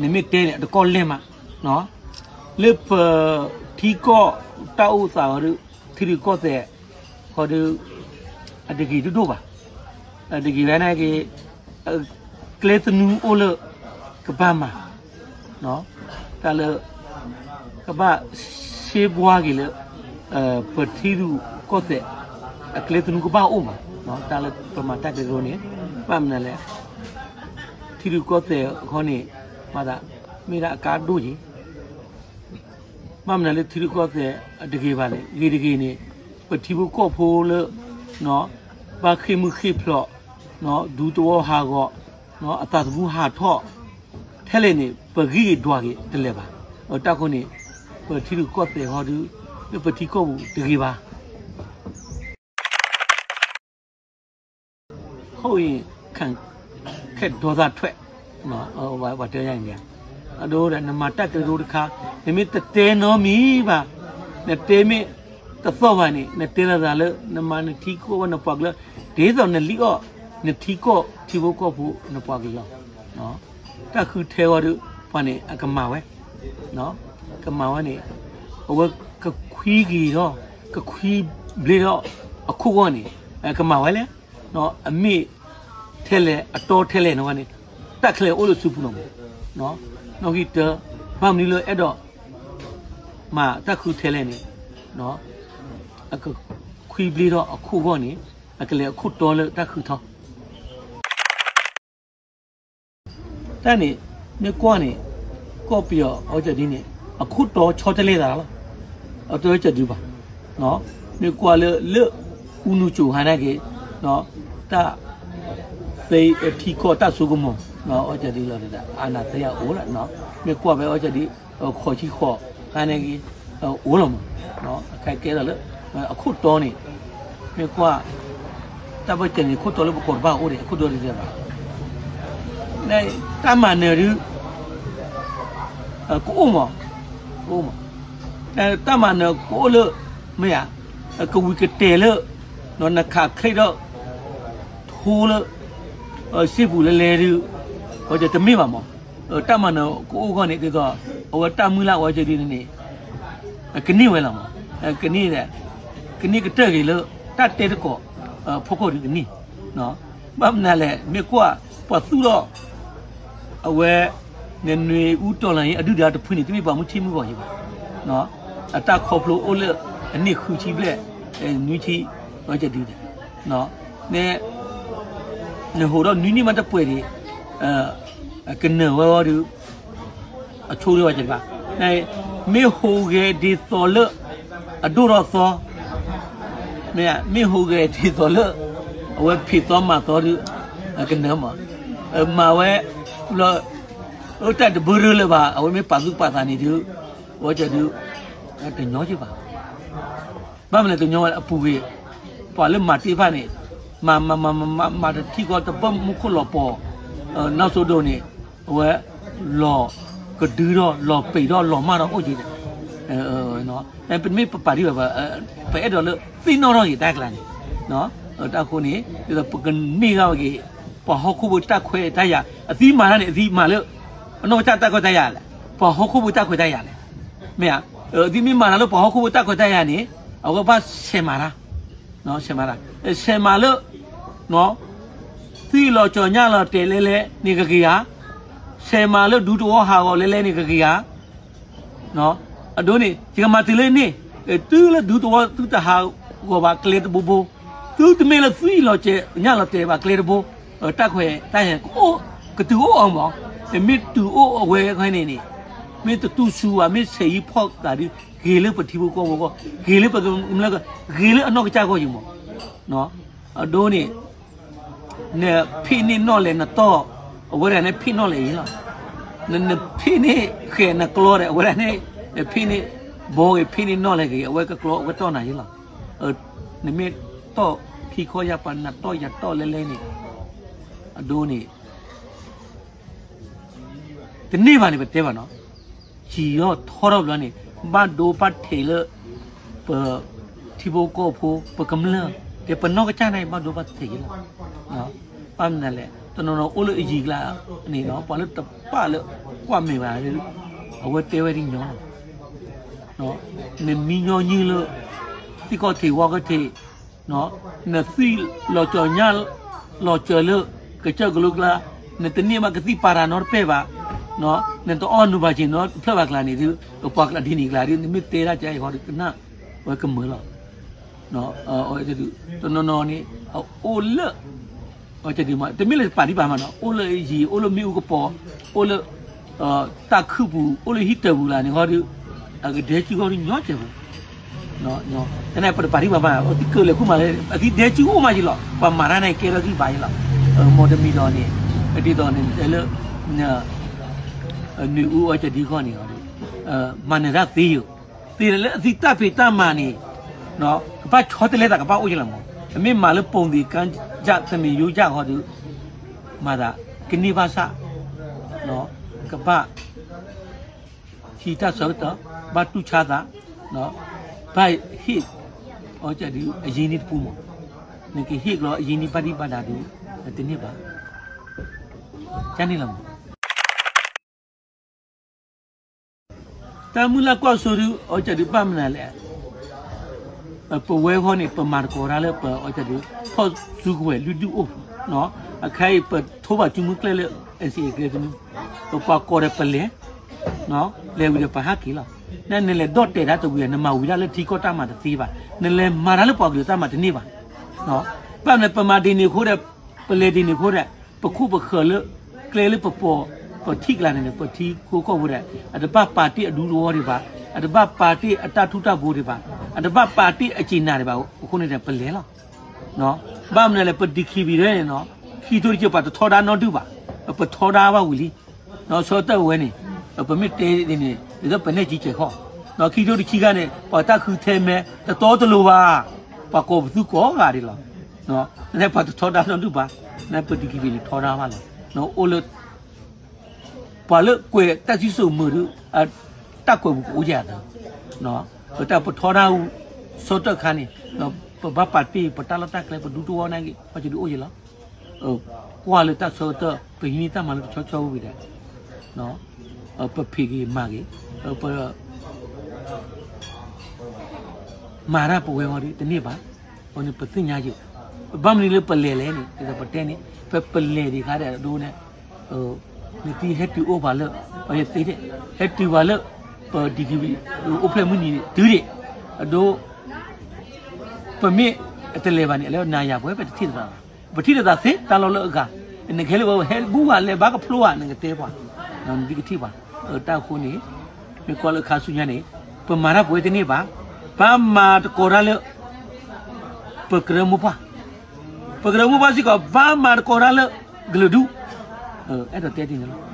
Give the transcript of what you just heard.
နမ့ၢ်တဲန့ၣ် အတကီၢ်လဲၢ်မး, လၢပထံကီၢ်တၢ်အိၣ်သးဃီဒီး ထံရူၢ်ကီၢ်သဲးဃီဒီး အတဂ့ၤဒိၣ်ဒိၣ်ဘၣ်. တဂ့ၤဝဲန့ၣ်က့ ကျဲသနူအိၣ်လၢ ကဘၣ်မၤ တၢ်လၢ ကဘၣ်စ့ဘှါက့ၤလၢ ပထံရူၢ်ကီၢ်သဲး အကျဲသနူကဘၣ်အိၣ်မး, တၢ်လၢပမၤတၢ်ကရၢကရိန့ၣ် ဘၣ်မနုၤလဲၣ် ထံရူၢ်ကီၢ်သဲးဃီန့ၣ် မၤသး မ့ၢ်ဒၣ်အကါဒိၣ်က့ၤ ဘၣ်မနုၤလၢထံရူၢ်ကီၢ်သဲးအတဂ့ၤဘၣ်န့ၣ် ဂ့ၤတဂ့ၤန့ၣ် ပထံဖိကီၢ်ဖိလၢ ဘၣ်ဃ့ၢ်မုၢ်ဃ့ၢ်ဖျိး ဒူသဝီဟးဂီၤ အသးသမူဟးထီၣ် ထဲလဲၣ်န့ၣ် ပဂံၢ်ဂ့ၤဒွးဂ့ၤတလဲၤဘၣ်. တၢ်ဃိန့ၣ် ပထံရူၢ်ကီၢ်သဲးဃီဒီး လၢပထံကီၢ်ပူၤတဂ့ၤဘၣ်. ဟီၣ်အံၤ ခဲဒီသးထွဲ ပှၤတဲယါန့ၣ် အဒိဒီး နမၤတၢ်ကရၢကရိတခါ နမ့ၢ်တတဲနီတမံၤဘၣ်, နတဲမ့ၢ်တသီၣ်ဘၣ်န့ၣ် နတဲလီၤသးလၢ နမၤနထံကီၢ်ဝဲနပှၤကလုာ် ဒ်သိးနလံၣ်အီၣ် နထံကီၢ်ထံဖိကီၢ်ဖိနပှၤကလုာ်လီၤ. တၢ်ဃုထၢဃီဒီး ပှၤန့ၣ် အကမၤဝဲ ကမၤဝဲန့ၣ် အဝဲကခွံက့ၤဒီး ကခွံဘျ့ဒီးအခိၣ်ဂီၢ်န့ၣ် ကမၤဝဲလဲၣ်. အမ့ၢ်ထဲလဲၣ် အတီထဲလဲၣ်န့ၣ်ဝဲန့ၣ် တၢ်ချၢအိၣ်လၢစုပူၤလီၤမး. နီၣ်ဂံၢ်တၢ ဘၣ်မနုၤလၢအဲၣ်ဒိး မၤတၢ်ဃုထဲလဲၣ်န့ၣ် အကခွံဘျ့ဒီးအခိၣ်ဂီၢ်န့ၣ် အကလဲၤအခိၣ်တီလၢတၢ်ဃုထၢ တၢ်န့ၣ် မ့ၢ်ကွၢ်န့ၣ် ကီၢ်ပယီၤအဝဲကၠီဒုန့ၣ် အခိၣ်တီဆီတလဲသးလီၤ. အတဝဲကၠီဒုဘၣ်. မ့ၢ်ကွၢ်လၢ လၢအူနူကၠိဟါန့ၣ်က့ၤ တၢ် သ့ထံကီၢ်တၢ်စိကမီၤ အဝဲကၠီဒုလီၤ အနၢ်သ့အအိၣ်လီၤ. မ့ၢ်ကွၢ်ဖဲအဝဲကၠီဒု ဃိးဆံဃိးဟါန့ၣ်က့ၤ အိၣ်လီၤမး. အခဲကဲသးလၢ အခိၣ်တီန့ၣ် မ့ၢ်ကွၢ် တၢ်ဘၢၣ်စၢၤန့ၣ် ခိၣ်တီလၢပကိးတဘၣ်အိၣ်န့ၣ် အခိၣ်တီဒ်လဲၣ်ဘၣ်. တၢ်မၤနၢၤဒု ကအိၣ်မး, ကအိၣ်မး. တၢ်မၤနၢၤကအိၣ်လၢ မ့ၢ်ဧါ, ကဝံၤကတဲာ်လၢ နခးချ့ဒီး ထိလၢ စ့ပူၤလဲၤလဲၤဒု အဝဲကၠီတမ့ၢ်ဘၣ်မး. တၢ်မၤနၢၤကအိၣ်ဂီၢ်န့ၣ် ဒ်သိး အဝဲတၢ်မုၢ်လၢ်အဝဲကၠီဒုန့ၣ် ကန့ၢ်ဝဲလီၤမး. ကန့ၢ် ကန့ၢ်ကတၢၢ်ဂ့ၤလၢ တၢ်တဲသကိး ဖီခိၣ်ဒုကန့ၢ်. ဘၣ်မနုၤလဲၣ် မ့ၢ်ကွၢ် ပှၤသူၣ်ထီၣ် အဝဲ နနွေဦးတော်လှန်ရေး အဒုၣ်ဒါတဖုန့ၣ် တမ့ၢ်ပှၤမုၢ်ဆ့ၣ်မုၢ်ဂီၤယံၤဘၣ်. အတၢ်ခီဖျိအိၣ်လၢ အနံၣ်ဃုဆံဘျဲၣ် နွံဆံ ဝဲကၠီဒုန့ၣ် နဟိးဒီးနွံနံၣ်မးတပှဲၤဒံး ကနၢၤဝဲဝဲဒီး အဆိကတၢၢ်ဝဲကၠီဒုဘၣ်. မ့ၢ်ဟိးဂဲၤဒ်သိးလၢ အဒိၣ်ထီၣ်သီ မ့ၢ်ဟိးဂဲၤဒ်သိးလၢ အဝဲဖံးသီမၤသီဒု ကနၢၤမး. မၤဝဲ လၢ အတၢ်တဘၢရၢလၢၤဘၣ် အဝဲမ့ၢ်ပာ်သူၣ်ပာ်သးန့ၣ်ဒု အဝဲကၠီဒု တညီယံၤဘၣ်. ဘၣ်မနုၤတညီဝဲအပူၤကွံာ် ပှၤလၢမၤတ့ၢ်ဘၣ်န့ၣ် မၤမၤမၤမၤမၤတထံၣ်ဃီတဘၢၣ်မူခိၣ်လီၤပီၤ နီၢ်စိဒိၣ်န့ၣ် အဝဲ လီၤကဒုထီၣ် လီၤပံာ်ထီၣ် လီၤမၢ်ထီၣ်အိၣ်က့ၤဒီး ပမ့ၢ်ပပာ်ဒံးဘၣ် ပအဲၣ်ဒိးလၢသ့ၣ်နီၣ်ထီၣ်က့ၤတၢ်ကျါန့ၣ် တၢ်ဃိန့ၣ် ဒ်သိးပကန့ၢ်ဂၤဝဲက့ၤ ပှၤဟီၣ်ခိၣ်ဖိတၢ်ခွဲးတၢ်ယာ် အသံမၤတၢ်န့ၣ် အသံမၤလၢ အနီၢ်ကစၢ်တၢ်ခွဲးတၢ်ယာ်လဲၣ် ပှၤဟီၣ်ခိၣ်ဖိတၢ်ခွဲးတၢ်ယာ်လဲၣ် မ့ၢ်ဧါ. အသံမ့ၢ်မၤတၢ်လၢပှၤဟီၣ်ခိၣ်ဖိတၢ်ခွဲးတၢ်ယာ်န့ၣ် အဝဲဘၣ်ဆဲးမၤတၢ် ဆဲးမၤတၢ် ဆဲးမၤလၢ သွံၣ်လီၤကၠီၤညၣ်လီၤတဲာ်လဲလဲန့ၣ်ကဂ့ၤဧါ, ဆဲးမၤလၢဒူသဝီဟးဂီၤလဲလဲန့ၣ်ကဂ့ၤဧါ အဒိန့ၣ် ယကမၤတုၤလၢန့ၣ် တုၤလၢဒူသဝီသုတဟးဂီၤဘၣ်ကျဲတဘိဘိ, သုတမ့ၢ်လၢသွံၣ်လီၤကၠီၤညၣ်လီၤတဲာ်ဘၣ်ကျဲတဘိ, တၢ်ခွဲးတၢ်ယာ် ကတုၤအိၣ်အီၤမး, မ့ၢ်တုၤအိၣ်အဝဲန့ၣ်န့ၣ် မ့ၢ်တတူၢ်ဆူၣ်ဘၣ် မ့ၢ်ဆဲးဟံးဖီၣ်သးဒု ဂ့ၤလၢပထံဖိကီၢ်ဖိဂီၢ် ဂ့ၤလၢပကမျၢၢ်ဂီၢ် ဂ့ၤလၢအနီၢ်ကစၢ်ဂီၢ်ယံၤမး, အဒိန့ၣ် နဖ့ၣ်န့ၢ်နီၣ်လဲၣ်နတီၢ်, အဝဲဒၣ်န့ၣ်ဖ့ၣ်နီၣ်လဲၣ်အံၤလီၤ. နဖ့ၣ်န့ၢ်ဃဲၤနကျီဒီး အဝဲဒၣ်န့ၣ် ဖ့ၣ်န့ၢ်ဘီဂ့ၤ ဖ့ၣ်န့ၢ်နီၣ်လဲၣ်ဂ့ၤ အဝဲကကျီအဝဲတီၢ်နၤယံၤလီၤ. နမ့ၢ်တီၢ်ခံခီယၢ်ပၤနတီၢ်ယတီၢ်လဲလဲန့ၣ် အဒိန့ၣ် တန့ၢ်ဘၣ်န့ၣ် ပတဲဘၣ်နီၤ, ဟံၣ်လီၤထီထီၣ်ဘျီန့ၣ် ဘၣ်ဒိဘၣ်ထံးလၢ ပထံဖိကီၢ်ဖိ ပကမျၢၢ် ဒီးပနီၢ်ကစၢ်န့ၣ် ဘၣ်ဒိဘၣ်ထံးလီၤ. ဘၣ်မနုၤလဲၣ် တနီၤနီၤအိၣ်လၢအယံၤကျါန့ၣ် ပှၤလၢတပာ်လၢကွၢ်မဲာ်ဘၣ် အဝဲတဲဝဲဒ်ညီလီၤ. နမံညီနုၢ်လၢ သ့ၣ်ခီၣ်ထံးဝါခီၣ်ထံး, နသွံၣ်လီၤကၠီၤညၣ်လီၤစၢၤလၢ ကစၢၢ်ကလိကျါ, နတန့ၢ်ဘၣ်ကသံၣ်ပာ်တၢ်နီတပဲၢ်ဘၣ်, နတအီၣ်နုာ်ဘၣ်က့ၤနီတဖျၢၣ်ဘၣ်ကျါန့ၣ်ဒီး ပှၤကျးဒ်န့ၣ်ကျါဒီး နမ့ၢ်တဲဒၣ်ကဲအံၤဃီဒီး ကနၣ်ဝဲကမၢလီၤ. တနီၤနီၤန့ၣ် အအိၣ်လၢ တမ့ၢ်လၢပာ်ဒံးပာ်မးနီၤ, အိၣ်လၢယံၤ အိၣ်လၢမ့ၣ်အူကပီၤ, အိၣ်လၢ တၢ်ခုၣ်ပူၤ, အိၣ်လၢဟံၣ်တၢၢ်ပူၤလၢန့ၣ်ဃီဒီး အကဒဲကုဂီၢ်ဒုးညီကဲပူၤ, တနၢ်ပတပာ်ဒံးပာ်မး အသုကလဲၤခိၣ်မးလၢ အသုဒဲကုအိၣ်မးယံၤလီၤ, ပှၤမၤတၢ်န့ၣ်ကဲထီၣ်ဂံၢ်ဘါယံၤလီၤ, မ်တမံၤဒီးန့ၣ် ဒ်သိးန့ၣ် တဲလၢ နွံအူအီၣ်ကဒံခီန့ၣ် မၤနၢၤတၢ်သ့ယိာ်, သ့လၢအသုတၢ်ဖံးတၢ်မၤန့ၣ် ကဘၣ်ဆီတလဲသးကဘၣ်အိၣ်ယံၤလီၤမး, အမ့ၢ်မၤလၢပိာ်သ့ၣ်ကါယၣ် သမံးယိယၣ်ဃီဒီး မၤသးကန့ၢ်ဘၣ်ဆၣ် ကဘၣ် ဟံးတၢ်ဆၢကတီၢ်, ဘၣ်တူၢ်ဆါသး, ဘၣ်ဟ့ၣ် အီၣ်ကဒု အရင်းနှီးတပူၤမး, နကဟ့ၣ်ကလီအရင်းနှီးဘၣ်ဒံးဘၣ်ဒါဒီး တန့ၢ်ဘၣ်, ကန့ၣ်လီၤမး. တၢ်မုၢ်လၢ်ကွၢ်စိဒု အီၣ်ကဒုဘၣ်မနုၤလဲၣ်, ပဝဲဃီန့ၣ် ပမၤသကိးတၢ်လၢပအီၣ်ကဒု ဖီၣ်စုကဝဲၤလုၢ်ဒုၣ်အိၣ်, အခဲအံၤပထိဘၣ်စုမုၢ်ကျဲလၢ NCA ကျဲသနူ, ပပှၤကိးဒီးပလဲၤ လဲၤဝံၤဒီးပဟးက့ၤလီၤ. နနလဲၤဒီၣ်တဲာ်တၢ်တဝံၤ နမၤဝံၤဒၣ်လၢထံကီၢ်တၢ်မၤတသ့ဘၣ်, နလဲၤမၤတၢ်လၢပှၤကလုာ်တၢ်မၤတန့ၢ်ဘၣ်. ဘၣ်မနုၤပမၤဒ်န့ၣ်အဃိဒီး ပလဲၤဒ်န့ၣ်အဃိဒီး ပခိၣ်ပဃၢၤလၢ ကျဲလၢပပှၤ ပထံၣ်ကျါန့ၣ် ပထံခိၣ်ကီၢ်ဖိဒီး အတဘၣ်ပာ်တ့ၢ်အဒူသဝီဒံးဘၣ်, အတဘၣ်ပာ်တ့ၢ်အတၢ်ထူးတၢ်ဘိဒံးဘၣ်, အတဘၣ်ပာ်တ့ၢ်အစ့နၤဒံးဘၣ်အဃိန့ၣ်ဒီး ပလဲၤလီၤ. ဘၣ်မနုၤလဲၣ် ပ DKBA န့ၣ် ခံထိတကဲ ပှၤတထီဒါနီတဒူၣ်ဘၣ်, ပထီဒါဘၣ်ဝံၤလံ. ဆၢကတီၢ်ဝဲန့ၣ် ပမ့ၢ်တဲဒ်န့ၣ် ဒ်သိးပနဲၣ်ကံကဲးခီ, ခံထိတဆံခါန့ၣ် ပှၤတၢ်ဃုထၢမဲ တတီတလိၤဘၣ်, ပှၤကိးပသူကိးဂၤဒဲးလီၤ. နပှၤတထီဒါနီတဒူၣ်ဘၣ်, နပ DKBA န့ၣ်ထီဒါဘၣ်လီၤ. အိၣ်လၢ ပှၤလၢကွဲးတၢ်စံၣ်စိၤမုာ်ဒီး တၢ်ကွဲးပူၤကအိၣ်ယၤသၢ, ပတၢ်ပထီဒါအူ ဆၢကတီၢ်ခါန့ၣ် ပဘၣ်ပာ်တ့ၢ်ပတၢ်လီၢ်တၢ်ကျဲ ပဒူသဝီနာ်က့ ပှၤကဒုးအိၣ်ယံၤလီၤ. ကွၢ်လၢတၢ်ဆၢကတီၢ် ပဟံးန့ၢ်တၢ်မၤလၢတဆီဆီဝံၤဒီး ပဖံးက့ၤမၤက့ၤ ပ မၤတၢ်ပဝဲဝံၤဒီးတန့ၢ်ဘၣ်. အဃိန့ၣ် ပသ့ၣ်ညါယံၤ, ဘၣ်မနုၤလၢပလဲၤလဲၣ်န့ၣ် ဒ်သိးပတဲန့ၣ် ပပလဲၤဒံးခါဒီးအဒိန့ၣ် နသုဟဲတုၤအိၣ်ပှၤလၢ ပယသ့ဒၣ် ဟဲတုၤပှၤလၢ ပ DKBA အိၣ်ဖျဲၣ်မုၢ်နံၤတုၤဒံး အဒိ ပမ့ၢ်တလဲၤဘၣ်န့ၣ် အလၢနၤယၤပဝဲ ပတထံၣ်လိာ်သးဘၣ်. ပထံၣ်လိာ်သးသ့တၢ်လီၢ်လၢအဂၤ, နကဟဲလၢပှၤဟဲဘူၣ်ဘၣ်လဲၤဘၣ်ကဖျိဧါ နကတဲပှၤ, နသုကထံၣ်ပှၤ. တၢ်အဃိန့ၣ် မ့ၢ်ကွၢ်လၢခါဆူညါန့ၣ် ပမၤတၢ်ပဝဲတန့ၢ်ဘၣ်, ဘၣ်မၤသကိးတၢ်လၢ ပကရၢမိၢ်ပှၢ်, ပကရၢမိၢ်ပှၢ်စ့ၢ်ကီး ဘၣ်မၤသကိးတၢ်လၢ ကလုာ်ဒူၣ်, အဲၣ်ဒိးတဲဒ်န့ၣ်လီၤ.